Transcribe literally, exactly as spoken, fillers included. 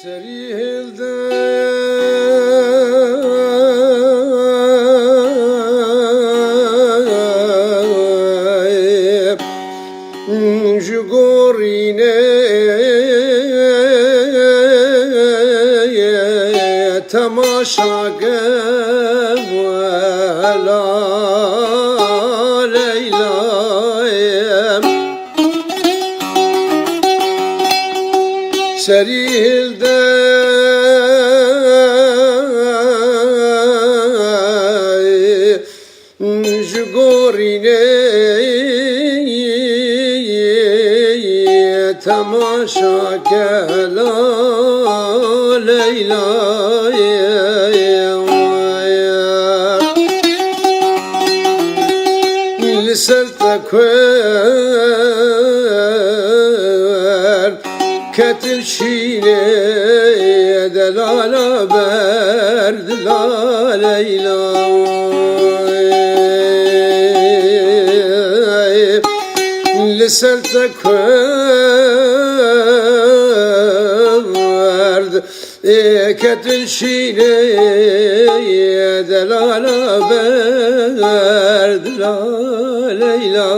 Serî hilde ji gorînê temaşa ke wela Leyla'yê. Serî hilde ji gorînê temaşa ke la Leyla'yê. Li ser te kuer ketin şînê delala berd la Leyla. Li ser te kuer Ê ketin şînê delala berd la Leyla.